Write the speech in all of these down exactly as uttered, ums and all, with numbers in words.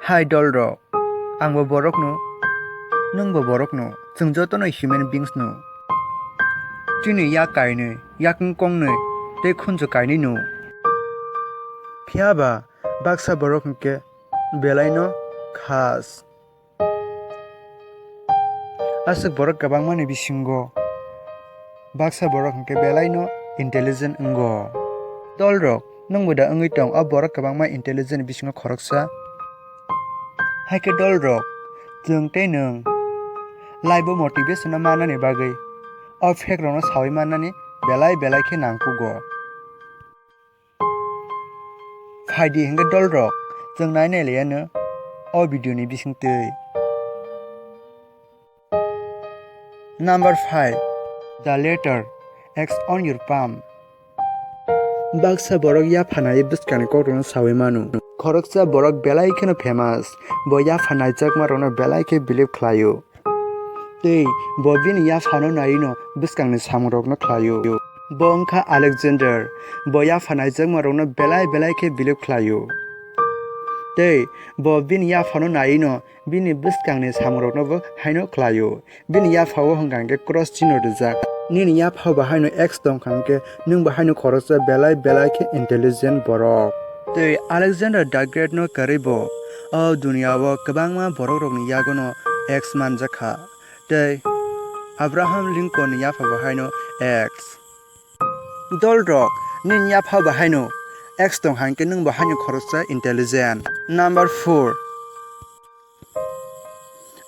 Hai dolrok, angbo borokno, nwngbo borokno, chwng jotono human beings no. Chini yak kainwi, yakung kongnwi, tei khunju kainwi no. Phiya ba baksa borok hwnkhe belaino khas. Aswk borok kwbangmani bisingo baksa borok hwnkhe belaino intelligent wngo. Dolrok, nwngbo da wngwi tong o borok kwbangma intelligent bisingo khoroksa? Haikhe dolrok, chwng tei nwng life-o motivation-no mannani bagwi o fact-rokno saui mannani belai belai khe nangkugo. Phaidi hwnkhe dolrok, chwng nai nai laiyano o video ni bisingtwi. Number five, the letter X on your palm. Baksa borok yapha naiwi bwskangni kokrokno saui mano. Khoroksa borok belai kheno famous, bo yapha naijakmarokno belai khe believe khlaio. Tei bo bini yaphano naino bwskangni samungrokno khlaio. Bo wngkha Alexander. Bo yapha naijakmarokno belai belai khe believe khlaio. Tei bo bini yaphano naino bini bwskangni samungroknobo haino khlaio. Bini yaphao hwnkha hwnkhe cross chino rijak. Nini yaphao bo haino X tongkha hwnkhe nwng bo haino khoroksa belai belai khe intelligent borok. Tei Alexander the Great no kwrwi bo o duniya o kwbangma borokrokni yagono X manjakha. Tei Abraham Lincoln ni yaphabo haino X. Dolrok, nini yaphabo haino X tong hwnkhe nwng bo haino khoroksa intelligent. Number four,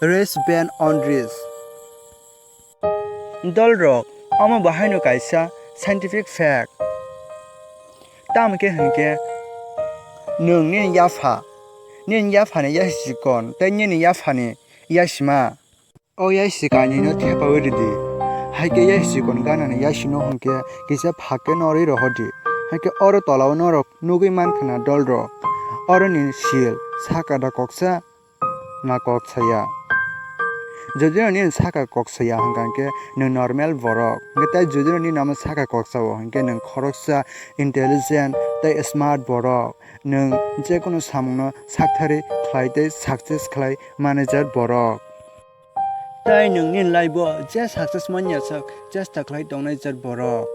race ban on risk. Dolrok, omo bo haino kaisa scientific fact. Tamo khe hwnkhe nwng nini yapha, nini yaphani yasi chikon tei nini yaphani yasima. O yasi kainwino thepaui ridi. Haikhe yasi chikon ganani yasino hwnkhe kisa phak khe norwi rohordi. Haikhe oro tolao norok nugwi mankha na dolrok. Oro nini sil saka da koksa na kok saya. Jodi no nini saka kok saya hwnkha hwnkhe nwng normal borok. Hwnkhe tei jodi no nini omo saka kok sao hwnkhe nwng khoroksa intelligent tei smart borok. Nwng jekono samungno sakthari khlai tei success khlai manager borok. Tei nwng nini life o je success manya sak chesta khlai tongnai jar borok.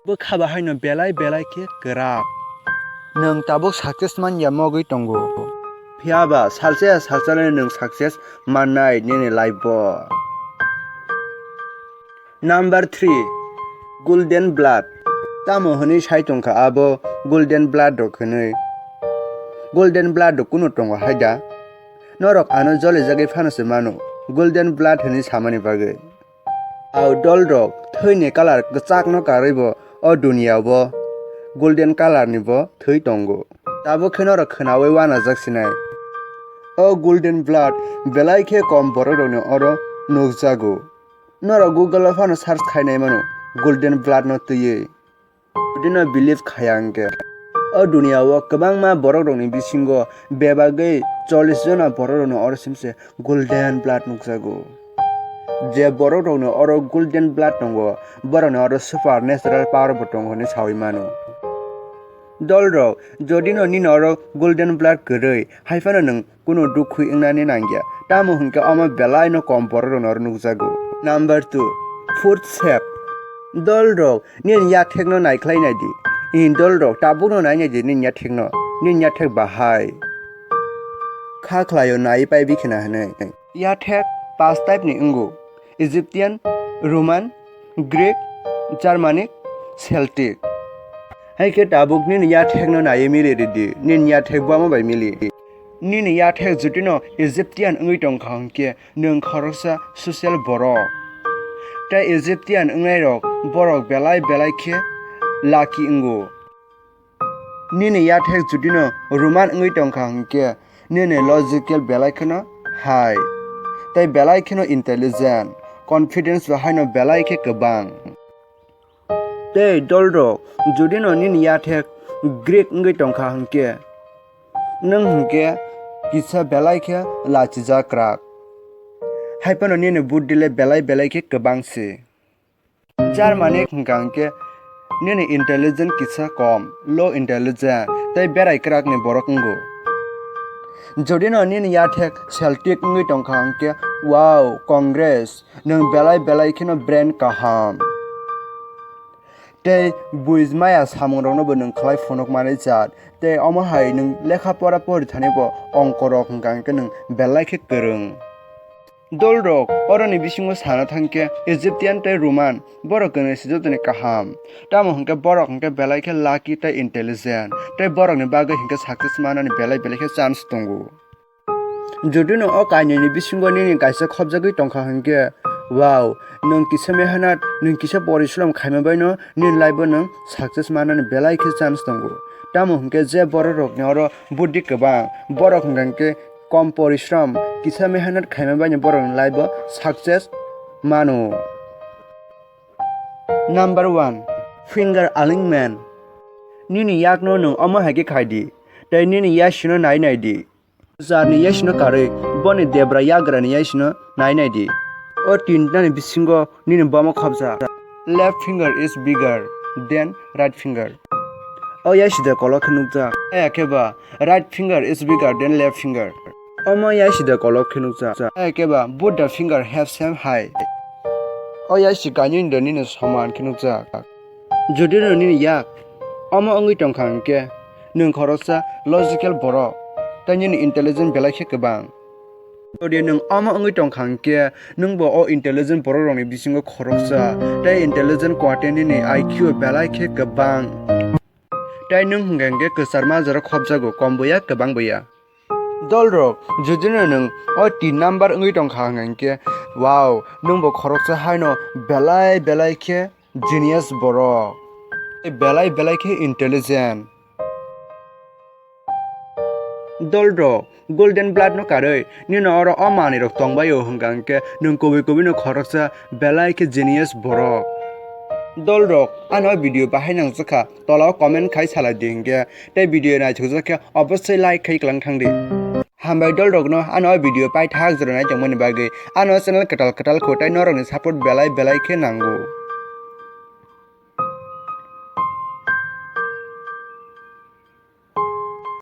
Bwkha bo haino belai belai khe kwrak. Nwng tabuk success manya mogwi tongo. Phiya ba salsa ya salsa le nwng success mannai nini life o. Number three, golden blood. Tamo hwnwi sai tongkha abo golden blood rok hwnwi? Golden blood rok kunu tongo hai da? Norok ano jolijagwi phano se mano, golden blood hwnwi samani bagwi. Au dolrok thwini colour kwchakno karwi bo o duniya o bo golden colour ni bo thwi tongo. Tabuk khe norok khwnaui uanajak sinai. O golden blood belai khe kom borok rokni oro nukjago. Norok Google o phano search khainai mano golden blood no twiwi. Jodi no believe khaya hwnkhe, o duniya o kwbangma borok rokni bisingo bebagwi chollish jona borok rokni oro simse golden blood nukjago. Je borok rokni oro golden blood tongo, borokni oro supernatural power bo tongo hinwi saui mano. Dolrok, jodi no nini oro golden blood kwrwi, hai phano nwng kunu dukhu wngnani nangya, tamo hwnkhe omo belai no kom borok rokno oro nukjago. Number two, foot shape. Dolrok, nini yathekno naikhlai naidi. Ee dolrok, tabukno nai naidi nini yathekno, nini yathek bahai. Kha khlaio nai pai bikhina hwnwi. Yathek pas type ni wngo. Egyptian, Roman, Greek, Germanic, Celtic. Hai khe tabuk nini yathekno naiwi mili ridi, nini yathek bwma bai mili. Nini yathek jotino Egyptian wngwi tongkha hwnkhe nwng khoroksa social borok. Tei Egyptian wngnairok borok belai belai khe lucky wngo. Nini yathek judino Roman wngwi tongkha hwnkhe, nini logical belai kheno high, tei belai kheno intelligent, confidence bo haino belai khe kwbang. Tei dolrok, judino nini yathek Greek wngwi tongkha hwnkhe, nwng hwnkhe kisa belai khe lachijak kwrak, hai phano nini buddhi le belai belai khe kwbang se. Germanic hwnkha hwnkhe nini intelligent kisa kom, low intelligent tei berai kwrakni borok wngo. Jodi no nini yathek Celtic wngwi tongkha hwnkhe, wow, congrats, nwng belai belai kheno brain kaham. Tei buj maya samungrokno bo nwng khlai phunukmani jat, tei omo hai nwng lekha pora pori thani bo ongkorok hwnkha hwnkhe nwng belai khe kwrwng. Dolrok, oroni bisingo sana thangkhe Egyptian tei Roman, borok kwnwi se jotoni kaham. Tamo hwnkhe borok hwnkhe belai khe lucky tei intelligent, tei borokni bagwi hwnkhe success manani belai belai khe chance tongo. Jodi no o kainwini bisingo nini kaisa khopjagwi tongkha hwnkhe, wow, nwng kisa mehanat, nwng kisa porishrom khaima baino nini life o nwng success manani belai khe chance tongo. Tamo hwnkhe je borok rokni oro buddhi kwbang, borok hwnkha hwnkhe kom porishrom, kisa mehanat khaima baino borokni life o success mano. Number one, finger alignment. Nini yakno nwng omo hai khe khai di, tei nini yasino nai nai di. Jarni yasino karwi, boni debra yagrani yasino nai nai di. O tintanani bisingo nini bomo khopjak. Left finger is bigger than right finger. O yasida kolok khe nukjak. Aya khe ba, right finger is bigger than left finger. Omo yasida kolok khe nukjak. Aya khe ba, both the finger have same height. O yasi kainwi da nini soman khe nukjak. Jodi no nini yak omo wngwi tongkha hwnkhe, nwng khoroksa logical borok, tei nini intelligent belai khe kwbang. Jodi nwng omo wngwi tongkha hwnkhe, nwngbo o intelligent borok rokni bisingo khoroksa, tei intelligent quality nini I Q belai khe kwbang. Tei nwng hwnkha hwnkhe kwcharma jora khopjago, kom bo ya, kwbang bo ya. Dolrok, jodi no nwng o tin number wngwi tongkha hwnkha hwnkhe, wow, nwngbo khoroksa haino belai belai khe genius borok. Belai belai khe intelligent. Dolrok, golden blood no karwi nini oro o manwi rok tongbaio hwnkha hwnkhe nwng kubui kubui no khoroksa belai khe genius borok. Dolrok, ano video bahai nangjakha, tola o comment khai salai di hwnkhe, tei video naithokjak khe obosoi like khai kwlang thang di. Hambai dolrokno ano o video paithak jora naitongmani bagwi, ano channel kwtal kwtal kho tei norokni support belai belai khe nango.